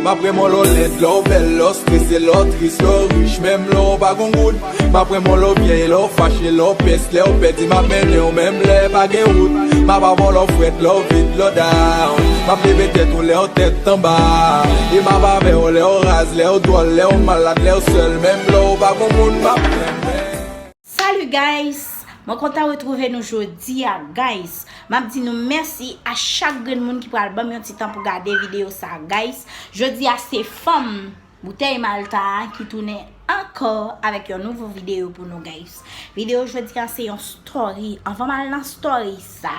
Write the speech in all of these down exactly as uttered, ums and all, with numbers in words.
M ap renmen w lè w lèd, lè w bèl, lè w strese, lè w tris, lè w rich, menm lè w pa gon goud. M ap renmen w lè w byen, lè w fache, lè w pès, lè w pèdi, m ap mennen w menm lè pa gen wout. M ap avè w lè w frèt, lè w vid, lè w down. M ap leve tèt ou lè w tèt anba. E m ap avè w lè w raz, lè w dwòl, lè w malad, lè w sèl, menm lè w pa gon moun. M ap renmen. Salut guys! Mwen kontan retwouve nou jodi a guys. M ap di nou mèsi a chak grenn moun ki pral ban m yon ti tan pou gade videyo sa guys. Jodi a se fanm boutèy Malta a ki tounen ankò avèk yon nouvo videyo pou nou guys. Videyo jodi a se yon story. Anvan m al nan story sa,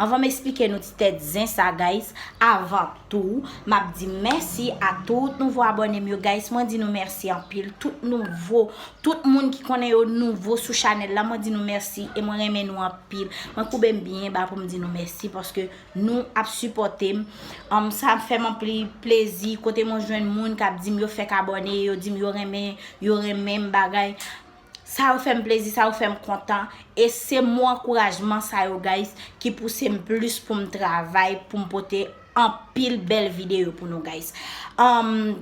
anvan m esplike nou ti tèt zen sa guys, avan tou, m ap di mèsi a tout nouvo abòne m yo guys. Mwen di nou mèsi anpil. Tout nouvo, tout moun ki konnen yo nouvo sou chanèl la, mwen di nou mèsi e mwen renmen nou anpil. Mwen koube m byen ba pou m di nou mèsi paske nou ap sipòte m. Um, sa fè m anpil plezi kote mwen jwenn moun k ap di m yo fèk abòne, yo di m yo renmen, yo renmen m bagay. Sa yo fè m plezi, sa yo fè m kontan. E se mo ankourajman sa yo, guys, ki pouse m plis pou m travay, pou m pote anpil bèl videyo pou nou, guys. Um,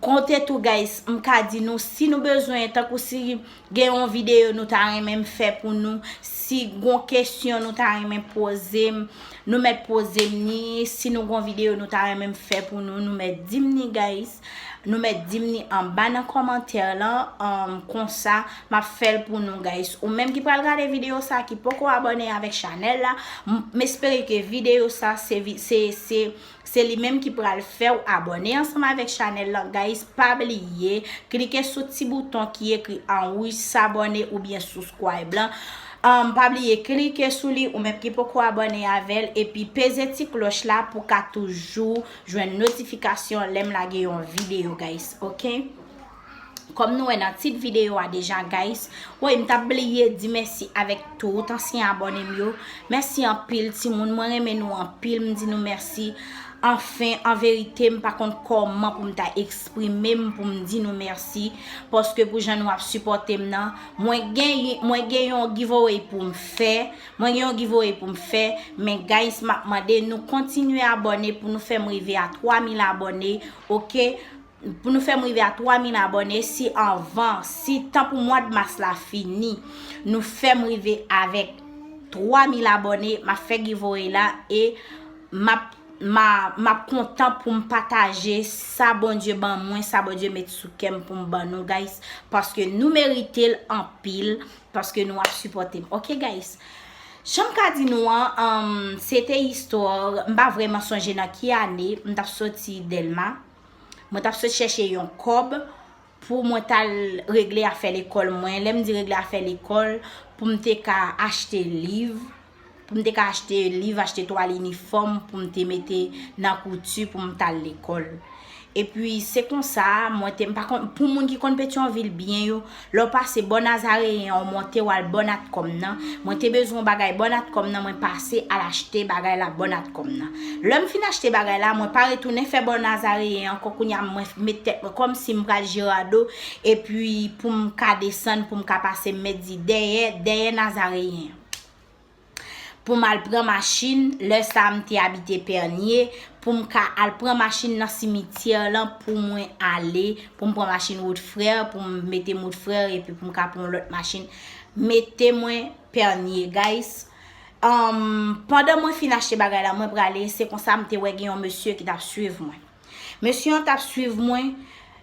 konte tou, guys, m ka di nou, si nou bezwen, tankou si gen yon videyo nou ta renmen m fè pou nou, si gon kesyon nou ta renmen poze m, nou mèt poze m ni, si nou gon videyo nou ta renmen m fè pou nou, nou mèt di m ni, guys. Nou mèt di m ni anba nan kòmantè lan, um, konsa m ap fè l pou nou, guys. Ou menm ki pral gade videyo sa, ki poko abòne avèk chanèl la, m, m espere ke videyo sa, se, vi- se, se, se li menm ki pral fè w abòne ansanm avèk chanèl lan, guys. Pa bliye, klike sou ti bouton ki ekri an wouj, s'abonner oubyen subscribe lan. Um, pa bliye klike sou li, ou menm ki poko abòne avè l, epi peze ti klòch la pou ka toujou jwenn notifikasyon lè m lage yon videyo, guys, ok? Kòm nou wè nan tit videyo a deja, guys, woy, m t ap bliye di mèsi avèk tout ansyen abòne m yo. Mèsi anpil, timoun, mwen renmen nou anpil, m di nou mèsi. Anfen, an verite, m pa konn kòman pou m ta eksprime m pou m di nou mèsi, paske pou jan nou ap sipòte m nan, mwen gen, mwen gen yon giveaway pou m fè, mwen gen yon giveaway pou m fè, men guys, m ap mande nou kontinye abòne pou nou fè m rive a twa mil abòne, ok? Pou nou fè m rive a twa mil abòne, si anvan, si tan pou mwa d mas la fini, nou fè m rive avèk twa mil abòne, m ap fè giveaway la e m ap, m a, m ap kontan pou m pataje sa Bondye ban mwen, sa Bondye met sou kè m pou m ban nou, guys, paske nou merite l anpil, paske nou ap sipòte m. Ok, guys? Jan m ka di nou an, um, se te istwa, m pa vrèman sonje nan ki ane m t ap soti Dèlma. Mwen t ap sot chèche yon kòb pou mwen t al regle afè lekòl mwen. Lè m di regle afè lekòl, pou m te ka achte liv, pou m te ka achte liv, achte twal inifòm pou m te mete nan kouti pou m t al lekòl. Epi se konsa, mwen te, m pa konn, pou moun ki konn Petyonvil byen yo, lè w pase bò Nazareyen an, w monte w al bò Natcom nan, mwen te bezwen yon bagay bò Natcom nan, mwen pase al achte bagay la bò Natcom nan. Lè m fin achte bagay la, mwen pa retounen fè bò Nazareyen ankò, kounye a mwen met tèt mwen kòmsi m pral Girardot, epi pou m ka desann, pou m ka pase, m mèt di dèyè, dèyè Nazareyen an. Pou m al pran machin, lè sa a m te abite Pènye, pou m ka al pran machin nan simityè lan pou mwen ale, pou m pran machin wout frè, pou m mete m wout frè, epi pou m ka pran yon lòt machin, mete mwen Pènye, guys. Um, pandan mwen fin achte bagay la, mwen prale, se konsa m te wè gen yon mesye ki t ap swiv mwen. Mesye an t ap swiv mwen,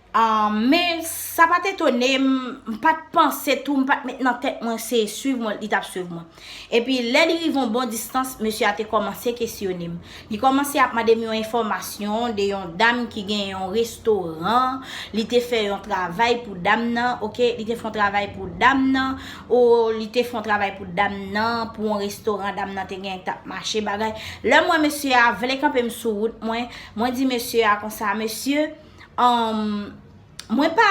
um, men sa pa t etone m, m pa t panse tou, m pa t met nan tèt mwen se swiv mwen li t ap swiv mwen. Epi lè li rive yon bon distans, mesye a te kòmanse kesyone m. Li kòmanse ap mande m yon enfòmasyon de yon dam ki gen yon restoran, li te fè yon travay pou dam nan, ok, li te fè yon travay pou dam nan, o li te fè yon travay pou dam nan, pou yon restoran dam nan te gen k t ap mache bagay. Lè m wè mesye a vle kanpe m sou wout mwen, mwen di mesye a konsa, mesye, um, mwen pa,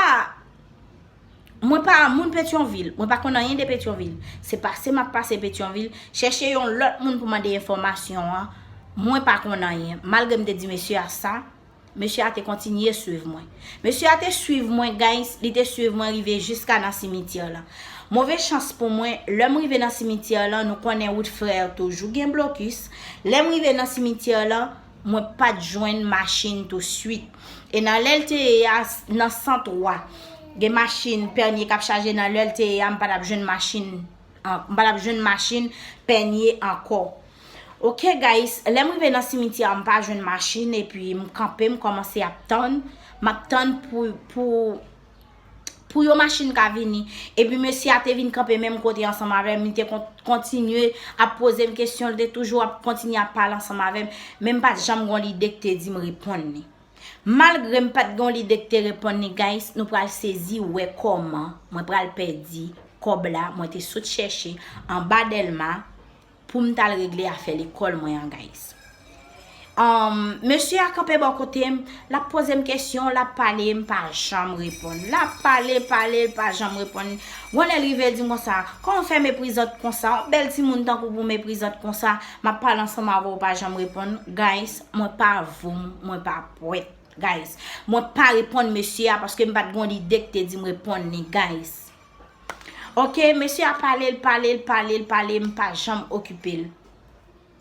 mwen pa moun Petyonvil, mwen pa konn anyen de Petyonvil. Se pase m ap pase Petyonvil, chèche yon lòt moun pou mande enfòmasyon an, mwen pa konn anyen. Malgre m te di mesye a sa, mesye a te kontinye swiv mwen. Mesye a te swiv mwen, guys, li te swiv mwen rive jiska nan simityè lan. Move chans pou mwen, lè m rive nan simityè lan, nou konnen wout frè toujou gen blokis. Lè m rive nan simityè lan, Mwen pa t jwenn machin touswit. E nan lè l te ye a, nan san twa, gen machin pènye k ap chaje nan lè l te ye a, m pa t ap jwenn machin, an- m pa t ap jwenn machin pènye ankò. Ok, guys, lè m rive nan simityè a, m pa jwenn machin, epi m kanpe, m kòmanse ap tann. M ap tann pou, pou, pou yon machin ka vini. Epi mesye a te vin kanpe menm kote ansanm avè m, li te kon- kontinye ap poze m kesyon, li te toujou ap kontinye ap pale ansanm avè m, men m pa t janm gon lide k te di m reponn li. Malgre m pa t gon lide k te reponn li, guys, nou pral sezi wè kòman mwen pral pèdi kòb la mwen te sot chèche anba Dèlma pou m t al regle afè lekòl mwen an, guys. Um, mesye a kanpe bò kote m, l ap poze m kesyon, l ap pale, m pa janm reponn. L ap pale, pale, l pa janm reponn. Gon lè l rive, l di m konsa, "Kòman w fè meprizant konsa? Yon bèl timoun tankou w meprizant konsa, m ap pale ansanm avè w, w pa janm reponn." Guys, mwen pa voum, mwen pa pwèt. Guys, mwen pa reponn mesye a paske m pa t gon lide k te di m reponn li, guys. Ok, mesye a pale, l pale, l pale, l pale, m pa janm okipe l.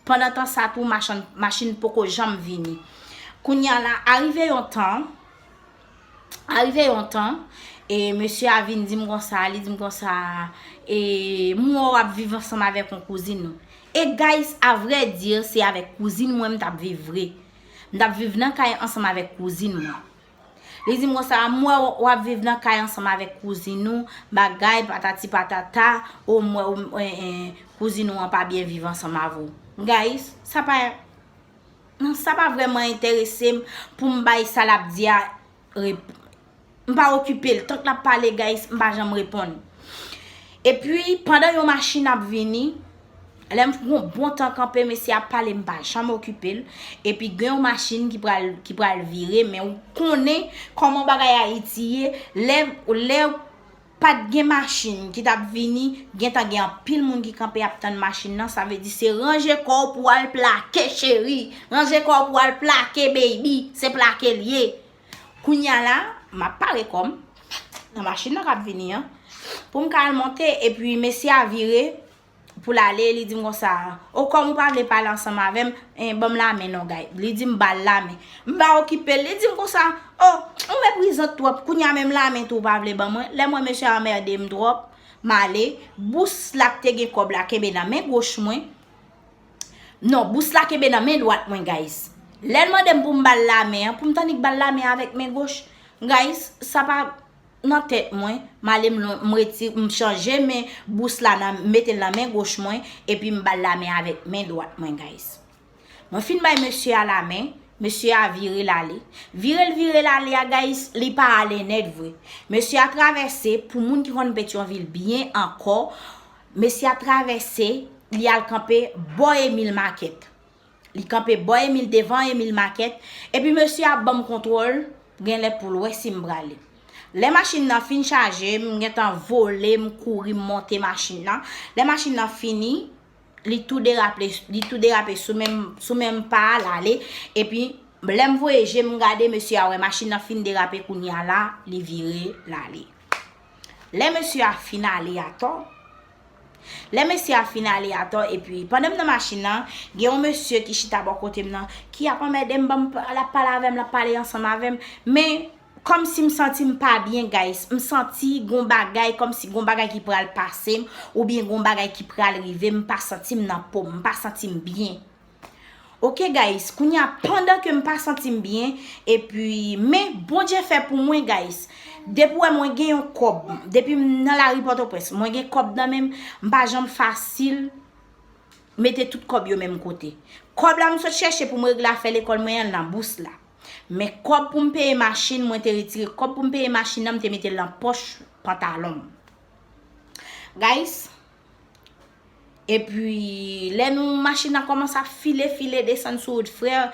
Pandan tan sa tou, machan- machin poko janm vini. Kounye a la, arive yon tan, arive yon tan, e mesye a vin di m konsa, li di m konsa, e m wè w ap viv ansanm avèk yon kouzin ou. E guys, a vrè di, se avèk kouzin mwen m t ap viv vre. M t ap viv nan kay ansanm avèk kouzin mwen. Li di m konsa, "M wè w ap viv nan kay ansanm avèk kouzin ou, bagay, patati patata, o m wè w, en, en, kouzin ou an pa byen viv ansanm avè w." Guys, sa pa, non, sa pa vrèman enterese m pou m bay sa l ap di a rep- M pa okipe l. Tank l ap pale, guys, m pa janm reponn. Epi, pandan yon machin ap vini, lè m gon bon tan kanpe, mesye ap pale, m pa janm okipe l. Epi, gen yon machin ki pral, ki pral vire, men ou konnen kòman bagay Ayiti ye. Lè, lè pa t gen machin ki t ap vini, gentan gen anpil moun ki kanpe ap tann machin nan. Sa vle di se ranje kò w pou w al plake, cheri. Ranje kò w pou w al plake, baby. Se plake l ye. Kounye a la, m ap pare kò m nan machin nan k ap vini an, pou m ka al monte, epi mesye a vire pou l ale, li di m konsa, "O, kòm ou pa vle pale ansanm avè m, en, ban m lamen non, guy." Li di m ba l lamen. M pa okipe l, li di m konsa, "O, ou meprizant twòp, kounye a menm lamen tou ou pa vle ban mwen." Lè m wè mesye a anmède m twòp, m ale, bous la k te gen kòb la kenbe nan men goch mwen. Non, bous la kenbe nan men dwat mwen, guys. Lè l mande m pou m ba l lamen an, pou m t annik ba l lamen avèk men goch, guys, sa pa nan tèt mwen. M ale m lon- m reti- m chanje men bous la nan, m mete l nan men goch mwen, epi m ba l lamen avèk men dwat mwen, guys. Mwen fin bay mesye a lamen, mesye a vire l ale. Vire l vire l ale a, guys, li pa ale nèt vre. Mesye a travèse, pou moun ki konn Petyonvil byen ankò, mesye a travèse, li al kanpe bò Emil Makèt. Li kanpe bò Emil, devan Emil Makèt, epi mesye a ap ban m kontwòl, genlè pou l wè si m prale. Lè machin nan fin chaje, m gentan vole, m kouri, m monte machin nan. Lè machin nan fini, li tou derape, li tou derape sou menm, sou menm pa a l ale, epi lè m voye je m gade, mesye a wè machin nan fin derape, kounye a la, li vire l ale. Lè mesye a fin ale atò, lè mesye a fin ale atò, epi pandan m nan machin nan, gen yon mesye ki chita bò kote m nan, ki ap anmède m, ban m, l ap pale avè m, l ap pale ansanm avè m, men kòmsi m santi m pa byen, guys. M santi gon bagay, kòmsi gon bagay ki pral pase m, oubyen gon bagay ki pral rive m, m pa santi m nan po m, m pa santi m byen. Ok, guys, kounye a, pandan ke m pa santi m byen, epi, men Bondye fè pou mwen, guys. Depi w wè mwen gen yon kòb, depi m nan lari Pòtoprens, mwen gen kòb nan men m, m pa janm fasil mete tout kòb yo menm kote. Kòb la m sot chèche pou m regle afè lekòl mwen an nan bous la. Men kòb pou m peye machin, mwen te retire kòb pou m peye machin nan, m te mete l nan pòch pantalon m. Guys, epi lè nou machin nan kòmanse ap file, file, desann sou wout frè,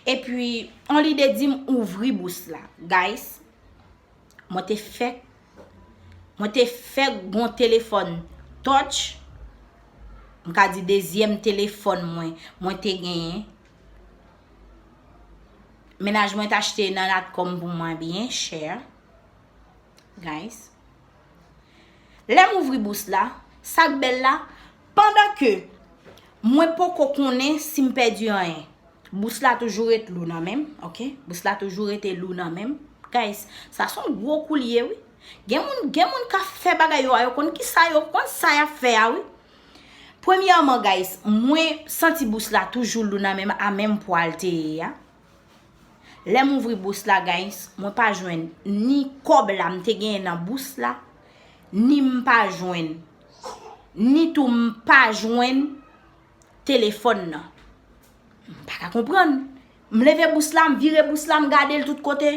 epi yon lide di m ouvri bous la. Guys, mwen te fèk, mwen te fèk gon telefòn touch, m ka di dezyèm telefòn mwen, mwen te genyen. Mennaj mwen t achte nan Natcom pou mwen byen chè, guys. Lè m ouvri bous la, sa k bèl la, pandan ke mwen poko konnen si m pèdi anyen. Bous la toujou ret lou nan men m, ok? Bous la toujou rete lou nan men m. Guys, sa se yon gwo kou l ye, wi. Gen moun, gen moun k ap fè bagay yo a, yo konn ki sa yo, konn sa y ap fè a, wi. Premyèman, guys, mwen santi bous la toujou lou nan men m, a menm pwa l te ye a. Lè m ouvri bous la, guys, mwen pa jwenn ni kòb la m te genyen nan bous la, ni m pa jwenn, ni tou m pa jwenn telefòn nan. M pa ka konprann. M leve bous la, m vire bous la, m gade l tout kote.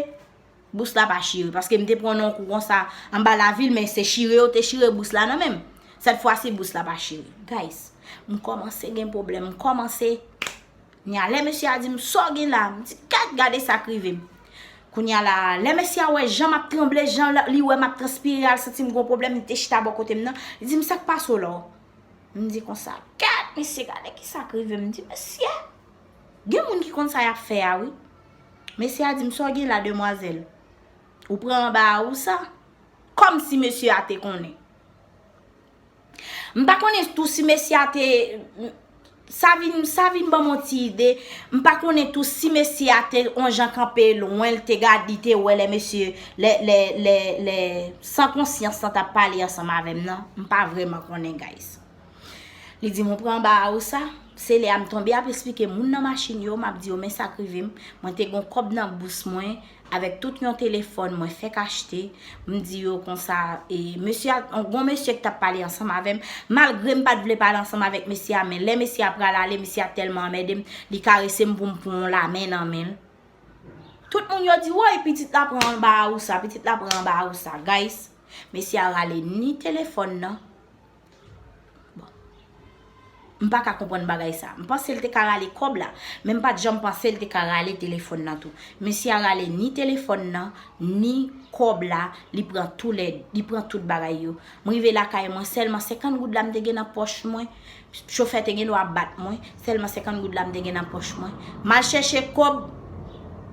Bous la pa chire, paske m te pran yon kou konsa anba lavil, men se chire yo te chire bous la nan men m. Sèt fwa si bous la pa chire. Guys, m kòmanse gen pwoblèm, m kòmanse Nya lè mesye a di m, "Sa w gen la?" M di, "Kèt, gade sa k rive m." Kounye a la, lè mesye a wè jan m ap tranble, jan l, li wè m ap transpire, al santi m gon pwoblèm, li te chita bò kote m nan. Li di m, "Sa k pase w la?" M di konsa, "Kèt, mesye, gade ki sa k rive m." M di, "Mesye, gen moun ki konn sa y ap fè a, wi." Mesye a di m, "Sa w gen la, demwazèl? Ou pran anba a ou sa?" Kòmsi mesye a te konnen. M pa konnen tou si mesye a te, sa vin, sa vin ban m yon ti ide. M pa konnen tou si mesye a te yon jan kanpe lwen, l te gad, li te wè lè mesye, lè, lè, lè, lè san konsyans lan t ap pale ansanm avè m nan. M pa vrèman konnen, guys. Li di m, "Ou pran anba a ou sa?" Se lè a m tonbe ap esplike moun nan machin yo, m ap di yo, "Men sa k rive m. Mwen te gon kòb nan bous mwen, avèk tout yon telefòn mwen fèk achte." M di yo konsa, e, mesye a, yon gwo mesye ki t ap pale ansanm avè m, malgre m pa t vle pale ansanm avèk mesye a, men lè mesye a pral ale, mesye a tèlman anmède m, li karese m pou m pran yon lamen nan men l. Tout moun yo di, "Woy, pitit la pran anba a ou sa, pitit la pran anba a ou sa." Guys, mesye a rale ni telefòn nan, Bon. M pa ka konprann bagay sa. M panse l te ka rale kòb la, men m pa t janm panse l te ka rale telefòn nan tou. Mesye a rale ni telefòn nan, ni kòb la, li pran tou lè, li pran tout bagay yo. M rive lakay mwen, sèlman senkant goud la m te gen nan pòch mwen. Chofè te gen dwa bat mwen, sèlman senkant goud la m te gen nan pòch mwen. M al chèche kòb,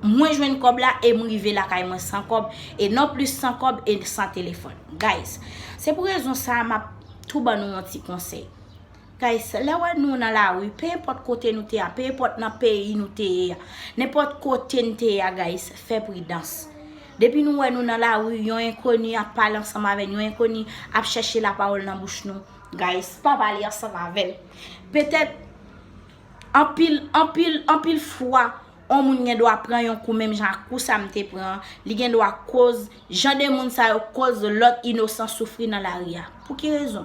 mwen jwenn kòb la e m rive lakay mwen san kòb. E non plis san kòb e san telefòn. Guys, se pou rezon sa a m ap tou ban nou yon ti konsèy. Guys, lè w wè nou nan lari, pe enpòt kote nou te a, pe enpòt nan peyi nou te ye a, nenpòt kote n te ye a, guys, fè pridans. Depi nou wè nou nan lari, yon enkoni ap pale ansanm avè n, yon enkoni ap chèche lapawòl nan bouch nou, guys, pa pale ansanm avè l. Petèt, anpil, anpil, anpil fwa, yon moun gen dwa pran yon kou menm jan ak kou sa m te pran an, li gen dwa koz, jan de moun sa yo koz lòt inosan soufri nan lari a. Pou ki rezon?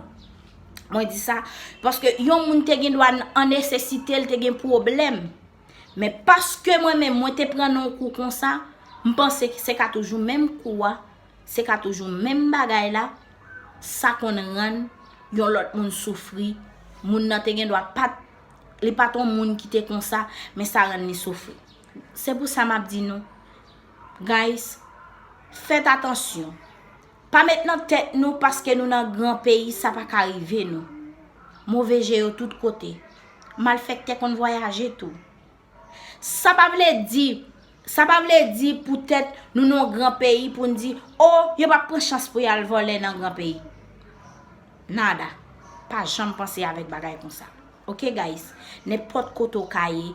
Mwen di sa, paske yon moun te gen dwa n-, an nesesite, l te gen pwoblèm. Men paske mwen menm, mwen te pran nan yon kou konsa, m panse se ka toujou menm kou a, se ka toujou menm bagay la, sa konn rann yon lòt moun soufri. Moun nan te gen dwa pa t, li pa t yon moun ki te konsa, men sa rann li soufri. Se pou sa m ap di nou, guys, fèt atansyon. Pa met nan tèt nou paske nou nan gran peyi, sa pa ka rive nou. Move je yo tout kote. Malfèktè konn vwayaje tou. Sa pa vle di, sa pa vle di poutèt nou nan yon gran peyi pou n di, "O, yo p ap pran chans pou y al vòlè nan gran peyi." Nada. Pa janm panse avèk bagay konsa. Ok, guys? Nenpòt kote w ka ye,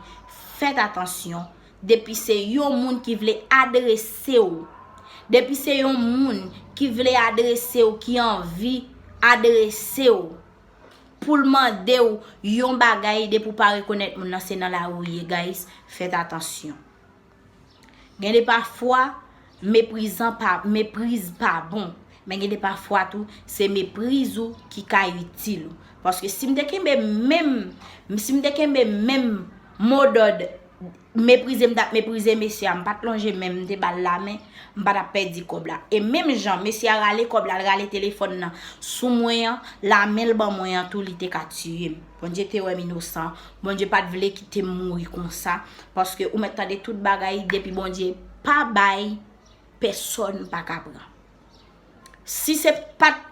fèt atansyon. Depi se yon moun ki vle adrese w, depi se yon moun ki vle adrese w, ki anvi adrese w, pou l mande w yon bagay, depi w pa rekonèt moun nan, se nan lari w ye, guys, fèt atansyon. Gen de pafwa, meprizan pa, mepriz pa bon. Men gen de pafwa tou, se mepriz ou ki ka itil ou. Paske si m te kenbe menm, si m te kenbe menm modòd meprize m t ap meprize mesye a, m pa t lonje men m, m te ba l lamen, m pa t ap pèdi kòb la. E menm jan mesye a rale kòb la, l rale telefòn nan sou mwen an, lamen l ban mwen an tou, li te ka tiye m. Bondye te wè m inosan, Bondye pa t vle kite m mouri konsa, paske ou mèt tande tout bagay, depi Bondye pa bay, pèsòn pa ka pran. Si se pa t,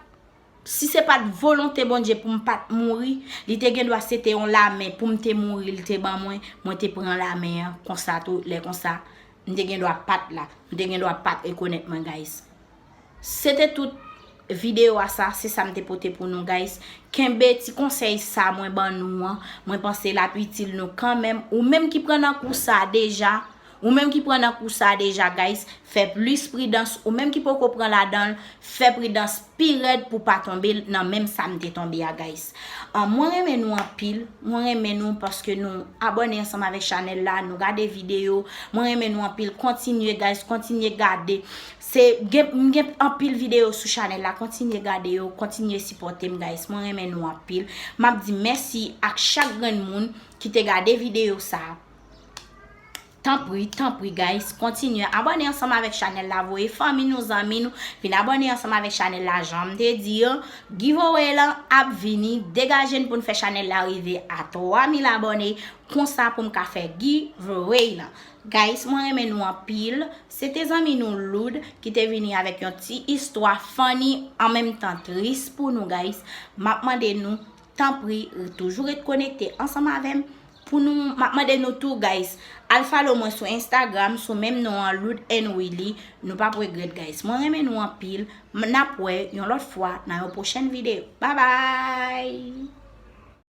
si se pa t volonte Bondye pou m pa t mouri, li te gen dwa se te yon lamen pou m te mouri, li te ban mwen, mwen te pran lamen an, konsa tou, lè konsa, m te gen dwa pa t la, m te gen dwa pa t rekonèt mwen, guys. Se te tout videyo a sa, se sa m te pote pou nou, guys. Kenbe ti konsèy sa mwen ban nou an. Mwen panse l ap itil nou kanmenm. Ou menm ki pran nan kou sa deja, ou menm ki pran nan kou sa deja, guys, fè plis pridans. Ou menm ki poko pran ladan l, fè pridans pi rèd pou pa tonbe nan menm sa m te tonbe a, guys. An, mwen renmen nou anpil. Mwen renmen nou paske nou abòne ansanm avèk chanèl la, nou gade videyo. Mwen renmen nou anpil. Kontinye, guys, kontinye gade. Se, gen, m gen anpil videyo sou chanèl la. Kontinye gade yo, kontinye sipòte m, guys. Mwen renmen nou anpil. M ap di mèsi ak chak grenn moun ki te gade videyo sa. Tanpri, tanpri, guys, kontinye abòne ansanm avèk chanèl la, voye fanmi nou, zanmi nou, vin abòne ansanm avèk chanèl la, jan m te di yo, giveaway lan ap vini, degaje n pou n fè chanèl la rive a twa mil abòne, konsa pou m ka fè giveaway lan. Guys, mwen renmen nou anpil. Se te zanmi nou Loud ki te vini avèk yon ti istwa funny, an menm tan tris pou nou, guys. M ap mande nou, tanpri, toujou ret konekte ansanm avè m. Pou nou, m ap mande nou tou, guys, al follow mwen sou Instagram sou menm non an, Loud and Willy. Nou p ap regrèt, guys. Mwen renmen nou anpil. M, n ap wè yon lòt fwa nan yon pwochèn videyo. Bye bye!